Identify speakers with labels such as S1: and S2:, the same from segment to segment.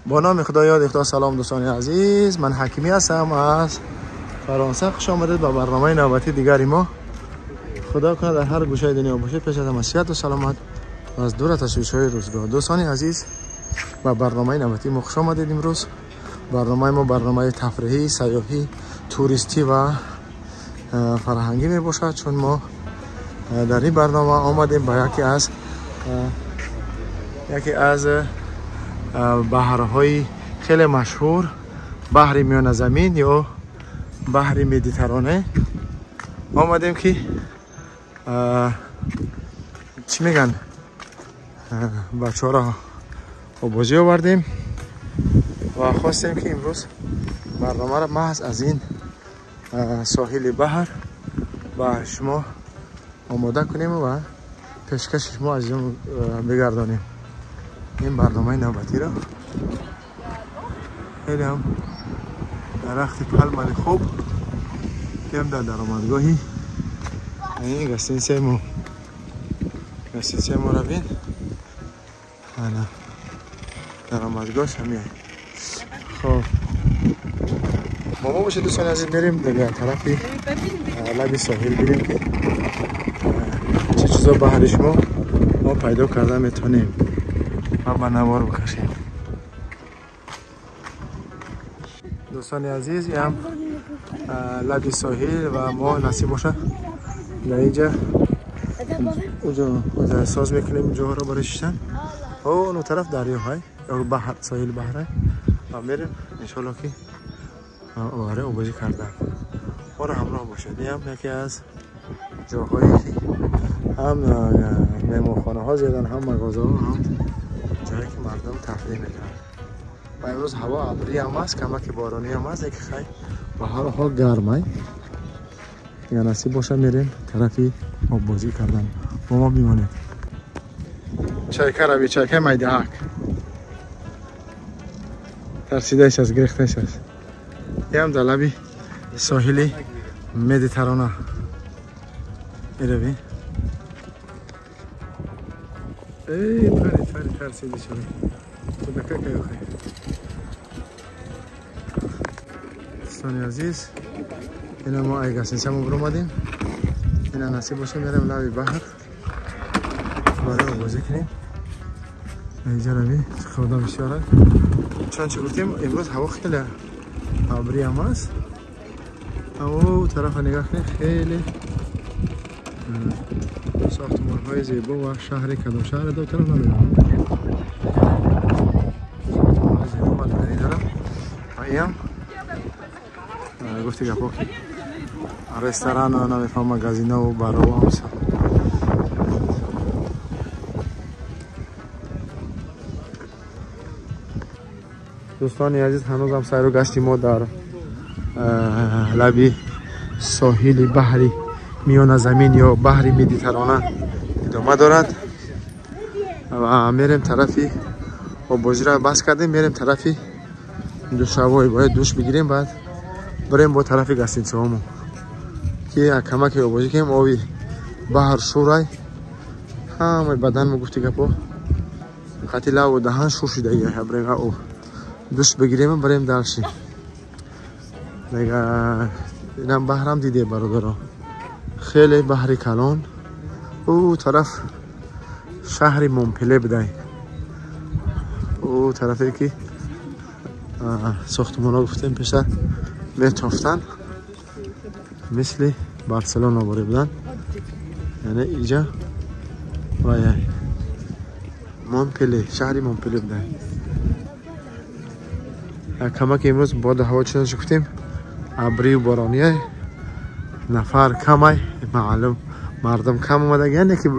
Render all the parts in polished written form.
S1: با نام خدا یاد خدا. سلام دوستان عزیز، من حکیمی هستم از فرانسه. خوش آمدید به برنامه نوبتی دیگری ما. خدا کنه در هر گوشه دنیا باشید پیش از صحت و سلامت و از دور تشویش های روزگار. دوستان عزیز، به برنامه نوبتی ما خوش آمدید. امروز برنامه ما برنامه تفریحی، سیاحی، توریستی و فرهنگی می باشد، چون ما در این برنامه آمدیم به یکی از بحرهای خیلی مشهور، بحر میان زمین یا بحر مدیترانه آمدیم که چی میگن بچه ها را آبازی آوردیم و خواستیم که امروز برنامه را محض از این ساحل بحر با شما آماده کنیم و پیشکش شما از این بگردانیم. این برنامه نوبتی را خیلی هم درخت پلمن خوب که هم در درآمدگاهی این گستین سه مو را بین درآمدگاهش همیه. خب ما باشه دوستان عزیز، بریم در طرف لب ساحل بریم که چه چیزا بحر شما ما پیدا کرده میتونیم و به نوار بکشیم. دوستان عزیز، هم لب ساحل و ما نصیب باشه در اینجا اونجا ساز میکنیم جاها را برای شیشتن. اون طرف دریاهای یا بحر، ساحل بحره و میریم انشالله که آره آبازی کردن ما را همراه باشد. این هم یکی از جاهایی که هم مهمانخانه ها زیادن، هم مغازه ها، هم جایی که مردم تفریح میکنن. و امروز هوا ابری هم هست، کمک بارانی هم هست، که خیلی به هر حال گرمه. اگر نصیب باشه میریم طرفی آب بازی کردن. با ما بیمانید. چایکه را بی چایکه میدهک ترسیده است، گرفته است. یه هم در لبی ساحلی مدیترانه ایره بی. ای پری پری ترسیده شده خودکه که یوخی. دوستان عزیز، اینا ما ای گسینسه برومدیم. اینا نصیب باشه میرم لبی بحر برای بازی کنیم. اینجا رو بی خدا بسیاره. چون گفتیم امروز هوا خیلی ابری هم است. اما طرف نگاه کنید، خیلی ساختمان های زیبا و شهر کدام شهر دو طرف نمیدونم. ساختمان های زیبا و دیدنی داره. و این گفتی گپا که رستوران و نمیفهم مگازینه و بارو هم سا. دوستان عزیز، هنوز هم سیر و گشت ما در لبی ساحل بحری میان زمین یا بحر مدیترانه ادامه دارد و میریم طرفی و بازی را بس کردیم، میریم طرفی دوشوای باید دوش بگیریم، بعد بریم با طرف گستینسهامو که کمک بازی کنیم. آبی بحر شورای همه بدن ما گفتی گپو خطی لب و دهن شور شده، بریم او دوش بگیریم و بریم درشی. دیگه اینم بحرم دیده برادرها، خیلی بحر کلان. او طرف شهر مونپله بوده، او طرفی که ساختمان ها گفتیم پیشتر میتافتن مثل بارسلونا باره بودن، یعنی اینجا و مونپله، شهر مونپله بوده. کمک امروز باد هوا چنان گفتیم ابری و بارانیه، نفر کمه، معلوم مردم کم اومده، یعنی که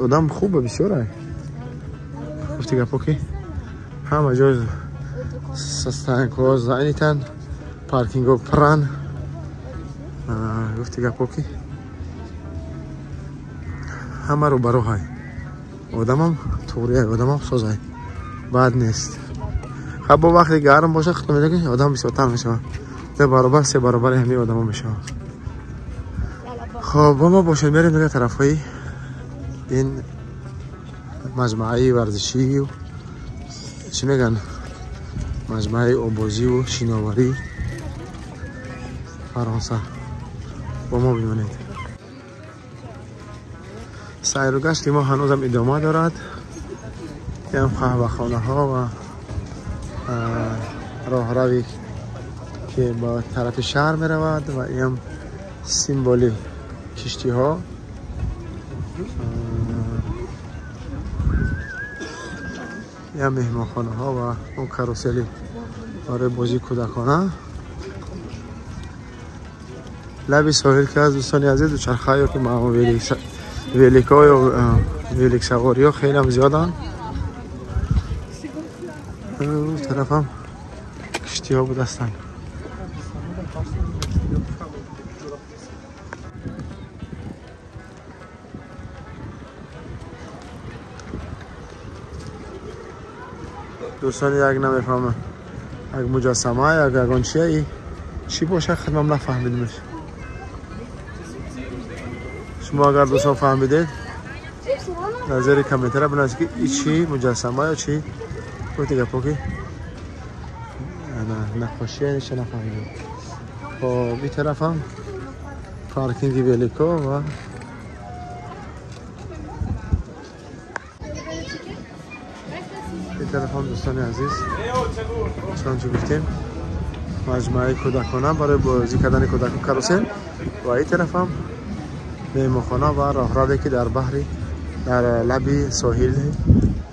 S1: آدم خوبه بسیاره. گفتی گپا که همه جای سستنک ها زنیتن، پارکینگ ها پرن. گفتی گپا که همه رو برو های آدم هم توریه، آدم هم سازه، بد نیست. خب با وقتی گرم باشه خودم میگه که آدم بسیارتر میشه، 2 برابر 3 برابر همه آدم ها میشه. خب با ما باشه میریم دیگه طرف های این مجموعه ورزشی و چی میگن مجموعه آبازی و شناوری فرانسه. با ما بمانید. سیر و گشت ما هنوزم ادامه دارد. هم قهوه خانه ها و راهروی که با طرف شهر می رود و این سیمبولی کشتی ها. یا مهمانخانه ها و اون کاروسلی برای بازی کودکانه. لبی ساحل که از دوستان عزیز دوچرخه یا که معمول ویلیکا یا ویلیک سواری ها خیلی هم زیادن. اون طرف هم کشتی ها بود هستن. دوستان یک نمیفهمه یک مجسمه یک اگان چیه ای چی باشه، خدمم نفهمیدیمش. شما اگر دوستان فهمیدید در زیر کامنت بنویسید که ای چی مجسمه یا چی. گفت دیگه پاکی نقاشی نیشه نفهمیدیم. خب این طرف هم پارکینگ ویلیکا و این طرف هم دوستان عزیز چنانچه گفتیم مجموعه کودکانه برای بازی کردن کودکان کاروسل و این طرف هم مهمانخانه و راهروی که در بحر در لب ساحل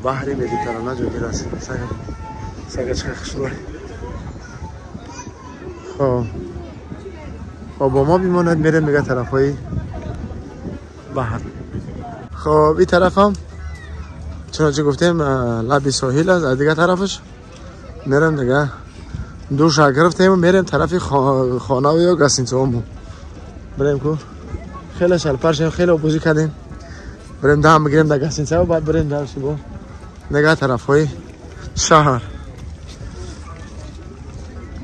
S1: بحر مدیترانه جایگیر است. سگه چه خوشگله. خب با ما بیماند میریم میگه طرف های بحر. خب این طرف هم چنانچه گفتیم لب ساحل است، از دیگه طرفش میریم دیگه دوش گرفتیم و میریم طرف خانه و یا گسینسومو بریم کو خیلی شلپر شدیم، خیلی بازی کردیم. بریم دم بگیریم در گستینسه و بعد بریم در شبو نگاه طرف های شهر.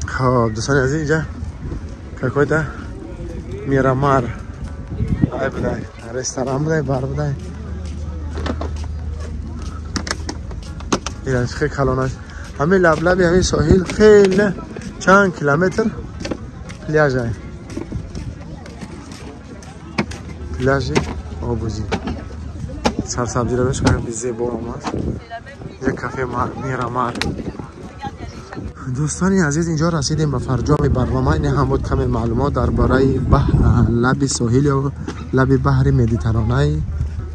S1: خب دوستان عزیز اینجا какой-то Мирамар ай будай ресторан будай бар будай. این خیلی کلان است. همین لب همین ساحل خیلی چند کیلومتر پلاژ است. پلاژ آبوزی سرسبزی رو بهش خیلی زیبا آمد. اینجا کافه میرامار. دوستان عزیز اینجا رسیدیم به فرجام برنامه. این هم بود کمی معلومات درباره لب ساحل یا لب بحر مدیترانه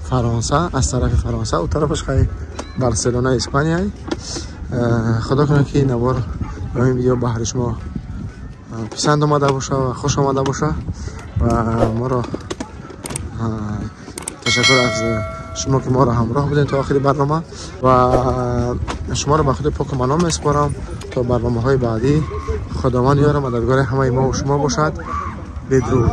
S1: فرانسه، از طرف فرانسه و طرفش خیلی بارسلونا اسپانیا. خدا کنه که این نوار و این ویدیو بهر شما پسند آمده باشه و خوش آمده باشه و ما را تشکر از شما که ما را همراه بودین تا آخر برنامه و شما را به خود پاک و منام میسپارم تا برنامه های بعدی. خداوند یار مددگار همه ما و شما باشد. بدرود.